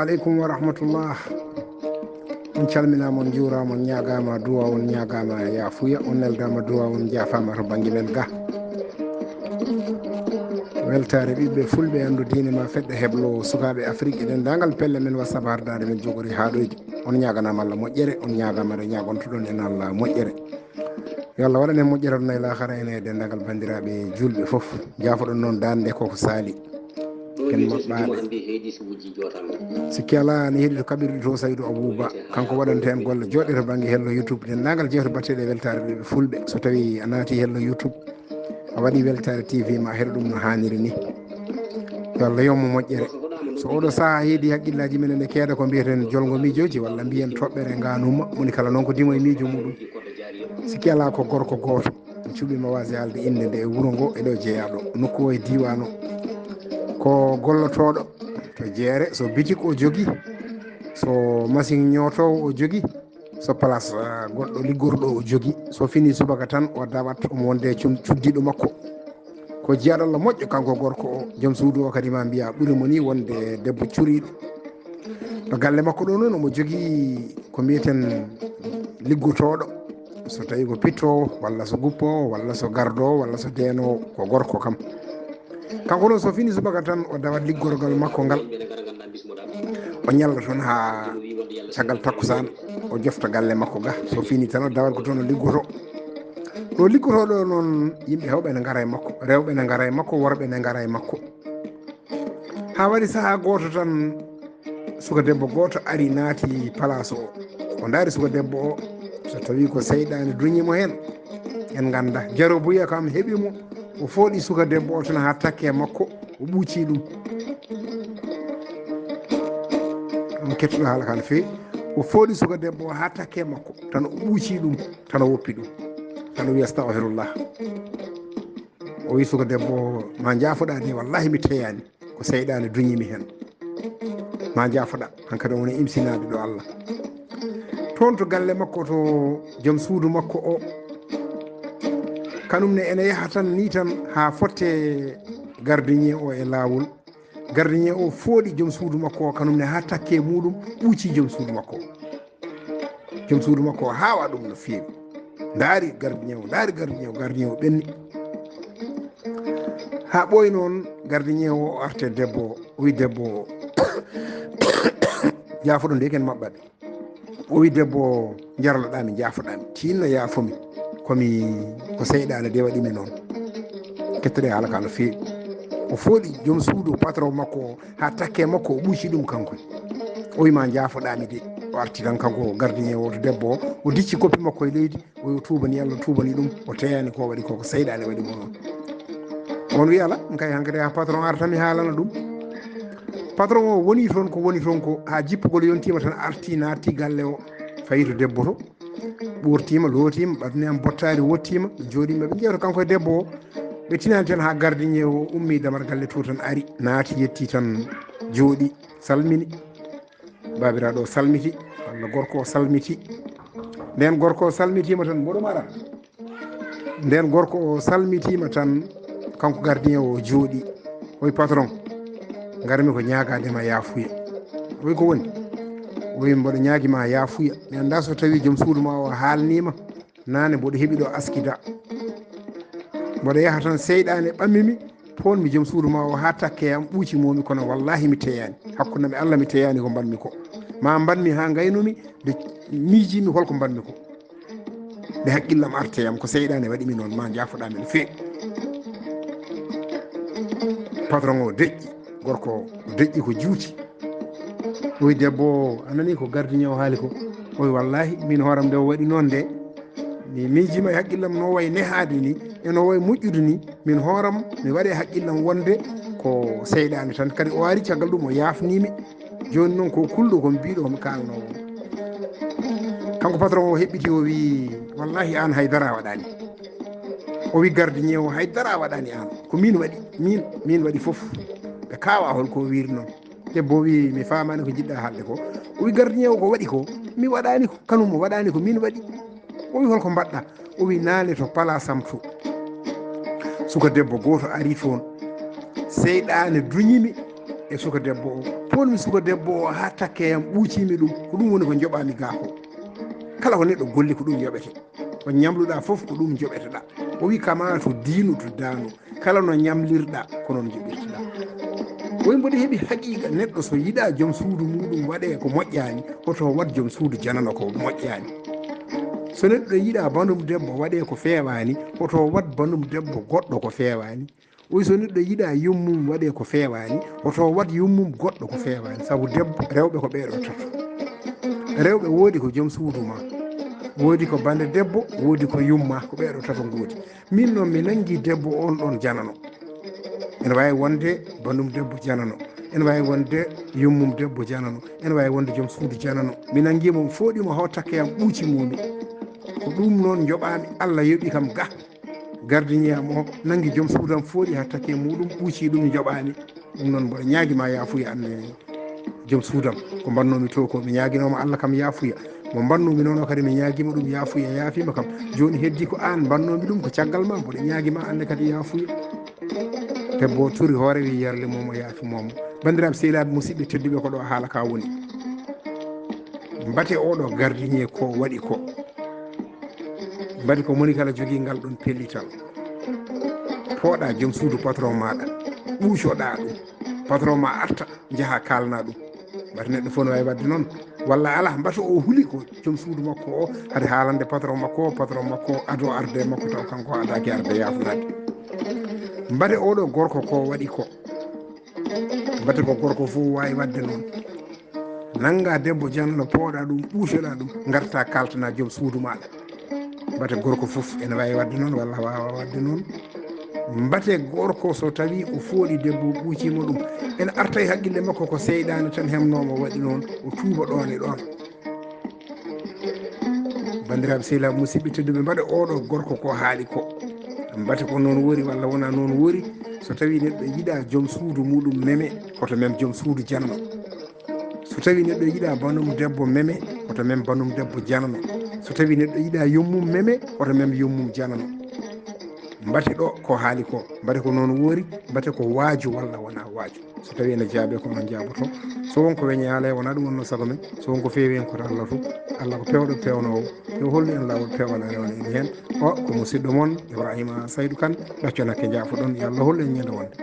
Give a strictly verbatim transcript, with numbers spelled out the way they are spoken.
Aleykum wa rahmatullah. On calminaama, on njuuraama, on ñaagaama duwa, on ñaagaama yaafuya, on neldaama duwa, on njaafaama to bannge men ga. Weltaare ɓiɓɓe fulɓe, anndu diine ma feɗɗa heblo sukaaɓe Afrik e denndaangal pelle men wa sabardaade men jogori haaɗoyde. On ñaaganaama Allah moƴƴere, on ñaagaama nde ñaagontoɗon en Allah moƴƴere. Yo Allah waɗan en moƴƴere aduna e laakara en e denndaangal banndiraaɓe juulɓe fof. Jaafoɗon noon daande ko ko saali. Ken maɓɓaaɓe. Sikki alaa, ne heɗi to kaɓirɗe to Saydu Abuba. Kanko waɗanta en golle jooɗe to bannge hello YouTube. Denndaangal jeewte batteɗe e weltaare ɓiɓɓe fulɓe. So tawii a naati hello YouTube, a waɗi weltaare T V ma, a heɗo ɗum no haaniri ni. Yo Allah yommo moƴƴere. So oɗo sahaa heedi haqqillaaji men ene keeda ko mbiyeten jolngo miijooji walla mbiyen toɓɓere ngaanuma. Moni kala noon ko dimo e miijo muɗum. Sikki alaa ko gorko gooto. Mi cuɓiima waasi haalde innde nde e wuro ngo e ɗo jeyaaɗo. Nokku o e diiwaan o. Ko gollotooɗo to jeere, so bitik o jogi, so masiŋ ñootoowo o jogi, so palaas, ah, goɗɗo liggorɗo o jogi. So fini subaka tan o dawat omo wonde cum-, cuddiiɗo makko. Ko jiyaaɗo Allah moƴƴo kanko gorko o, joom suudu o kadi ma mbiya ɓuri mo ni wonde debbo curiiɗo. To galle makko ɗo noon omo jogii ko mbiyeten liggotooɗo, so tawii ko pittoowo walla so guppoowo walla so gardoowo walla so deenoowo, ko gorko kam. Kanko noon so fini subaka tan o dawat liggorgal makko ngal, o ñalla toon haa caggal takkusaan, o jofta galle makko ga. So fini tan o dawat ko toon o liggotoo. Ɗo liggotoo ɗo noon yimɓe heewɓe ne ngara e makko, rewɓe ne ngara e makko, worɓe ne ngara e makko. Haa waɗi sahaa gooto tan, suka debbo gooto ari naati palaas o. O ndaari suka debbo o, so tawii ko seyɗaane duñi mo heen, en ngannda. Jarobuya kam heɓi mo, o fooɗi suka debbo o tan haa takke makko, o ɓuuci ɗum. On kettuɗo haala ka no feewi. O fooɗi suka debbo o haa takke makko, tan o ɓuuci ɗum, tan o woppi ɗum, tan o wiya, "Astagfirullah." O wi suka debbo o, "Ma njaafoɗaa de, wallahi mi teyaani. Ko seyɗaane duñi mi heen. Ma njaafoɗaa." Hankadi o woni imsinaade ɗo Allah. Toon to galle makko to joom suudu makko o, kanum ne ene yaha tan ni tan haa fotte gardien o e laawol. Gardien o fooɗi joom suudu makko o, kanum ne haa takke muɗum ɓuuci joom suudu makko o. Joom suudu makko o haawa ɗum no feewi. Ndaari gardien o, ndaari gardien o, gardien o ɓenni. Haa ɓooyi noon, gardien o, o arte debbo o, o wi debbo o, "Jaafoɗon de, ken maɓɓaɓe." O wi debbo o, "Njarloɗaa mi, njaafoɗaa mi. Tinno yaafo mi. Ko mi, ko seyɗaane de waɗi mi noon." Kettoɗe haala ka no feewi. O fooɗi joom suudu patron makko o, haa takke makko o ɓuuci ɗum kanko. O wi, "Ma njaafoɗaa mi de." O arti tan kanko gardien o to debbo o, o dicci koppi makko e leydi, o wi o tuubani Allah, tuubani ɗum, o teyaani ko waɗi ko, ko seyɗaane waɗi mo noon. On wi, "Alaa, kay hankadi haa patron arta mi haalana ɗum." Patron o woni toon ko woni toon ko, haa jippugol yontiima tan arti naatti galle o, fayi to debbo to. Ɓoortiima, lootiima, ɓadni am bottaari wottiima, ɓe njooɗiima, ɓe njewta kanko e debbo o. Ɓe tinaani tan haa gardien o ummi damar galle to tan ari, naati, yetti tan jooɗi, salmini. Baabiraaɗo o salmiti, walla gorko o salmiti. Nden gorko o salmitiima tan, mboɗo mara. Nden gorko o salmitiima tan, kanko gardien o jooɗi. O wi, "Patron, ngarmi ko ñaagaade ma yaafuya." O wi, "Ko woni?" O wi, "Mboɗo ñaagi ma yaafuya. Mi anndaa so tawii joom suudu ma o haalniima. Naane mboɗo heɓi ɗo askida. Mboɗo yaha tan seyɗaane ɓammi mi, poon mi joom suudu ma o haa takke am ɓuuci momi, kono wallahi mi teyaani. Hakkunde mi Allah mi teyaani ko mbanmi ko. Ma mbanmi haa ngaynumi, nde miijimi holko mbanmi ko. Nde haqqillam arte yam, ko seyɗaane waɗi mi noon, ma njaafoɗaa mi no feewi." Patron o deƴƴi, gorko o deƴƴi ko juuti. O wi, "Debbo o, a nanii ko gardien o haali ko?" O wi, "Wallahi, min hooram nde o waɗi noon nde, mi miijima e haqqillam no wayi nehaade ni, e no wayi moƴƴude ni, min hooram mi waɗi e haqqillam wonde ko seyɗaane tan. Kadi o ari caggal ɗum o yaafnii mi. Jooni noon ko kulɗo ko mi biiɗo ko mi kaalnoo on." Kanko patron o heɓɓiti o wi, "Wallahi aan hay dara a waɗaani." O wi gardien o, "Hay dara a waɗaani aan. Ko min waɗi, min, min waɗi fof." Ɓe kaawa hol ko o wiiri noon. Debbo o wi, "Mi faamaani ko njiɗɗa haalde ko." O wi gardien o, "Ko waɗi ko, mi waɗaani ko, kanum o waɗaani ko, min waɗi." O wi, "Holko mbaɗɗa?" O wi, "Naane to palaasam to, suka debbo gooto ari toon. Seyɗaane duñimi e suka debbo o. Poolmi suka debbo o haa takke yam, ɓuucimi ɗum. Ko ɗum woni ko njoɓaami gaa ko. Kala ko neɗɗo golli, ko ɗum yoɓete. Ko ñamluɗaa fof, ko ɗum njoɓeteɗaa. O wi: "Kama to diinu to daanu, kala no ñamlirɗaa, ko noon njoɓirteɗaa." O wi: "Mboɗo heɓi haqiiqa, neɗɗo so yiɗaa joom suudu muuɗum waɗee ko moƴƴaani, hoto waɗ joom suudu janano ko moƴƴaani. So neɗɗo yiɗaa bandum debbo waɗee ko feewaani, hoto waɗ bandum debbo goɗɗo ko feewaani." O wi: "So neɗɗo yiɗaa yummum waɗee ko feewaani, hoto waɗ yummum goɗɗo ko feewaani." Sabu debbo, rewɓe ko ɓee ɗoo tato. Rewɓe, woodi ko joom suudu ma, woodi ko bande debbo, woodi ko yumma, ko ɓee ɗoo tato ngoodi. Min noon, mi nanngi debbo on ɗon janano. Ene waawi wonde bandum debbo janano, ene waawi wonde yummum debbo janano, ene waawi wonde joom suudu janano. Mi nanngi mo, mi fooɗi mo haa o takke yam, ɓuuci mo mi. Ko ɗum noon njoɓaami, Allah yoɓi kam ga. Gardien am o nanngi joom suudu am, fooɗi haa takke muɗum, ɓuuci ɗum, njoɓaami. Ɗum noon, mboɗo ñaagi ma yaafuya, anne joom suudam. Ko mbannoomi to ko, mi ñaaginooma Allah kam yaafuya. Mo mbannoomi noon o kadi, mi ñaagima ɗum yaafuya, yaafiima kam. Jooni heddi ko aan mbannoomi ɗum, ko caggal ma, mboɗo ñaagima anne kadi yaafuya. Debbo o turi hoore, wi: "Yarli momo, yaafi momo." Banndiraaɓe sehilaaɓe, musidɓe tedduɓe, ko ɗo haala ka woni. Mbate oɗo gardien ko waɗi ko. Mbate ko moni kala jogii ngal ɗon pellital. Pooɗa joom suudu patron maɗa, ɓuucoɗa ɗum. Patron ma arta, njaha kaalna ɗum. Mbate neɗɗo fof no waawi waɗde noon. Walla alaa, mbate o huli ko joom suudu makko o, hade haalande patron makko o, patron makko o ado arde e makko, taw kanko o adaaki arde yaafunaade. Mbate oɗo gorko ko waɗi ko. Mbate ko gorko fof waawi waɗde noon. Nannga debbo janano, pooɗa ɗum, ɓuucoɗa ɗum, ngarta kaaltana joom suudu maɗa. Mbate gorko fof ene waawi waɗde noon walla waawa waɗde noon. Mbate gorko so tawi o fooɗi debbo, ɓuucima ɗum, ene arta e haqqille makko ko seyɗaane tan hemnoomo waɗi noon, o tuuba ɗoon e ɗoon. Banndiraaɓe sehilaaɓe, musidɓe tedduɓe, mbate oɗo gorko ko haali ko. Mbate ko noon wori walla wonaa noon wori, so tawi neɗɗo yiɗa joom suudu muɗum meme, hoto mem joom suudu janano. So tawi neɗɗo yiɗa bandum debbo meme, hoto mem bandum debbo janano. So tawi neɗɗo yiɗa yummum meme, hoto mem yummum janano. Mbate ɗo ko haali ko, mbate ko noon wori, mbate ko waaju walla wonaa waaju. So tawi ene jaabe, ko noon jaaboto. So won ko weñaale, wonaa ɗum wonno sago men. So won ko feewi en, ko to Allah to. Allah ko peewɗo peewnoowo. Yo hollu en laawol peewal, rewna en heen. O ko musidɗo mon Ibrahima Saydou Kane, ɗacco nakke, njaafoɗon. Yo Allah hollu en ñande wonde.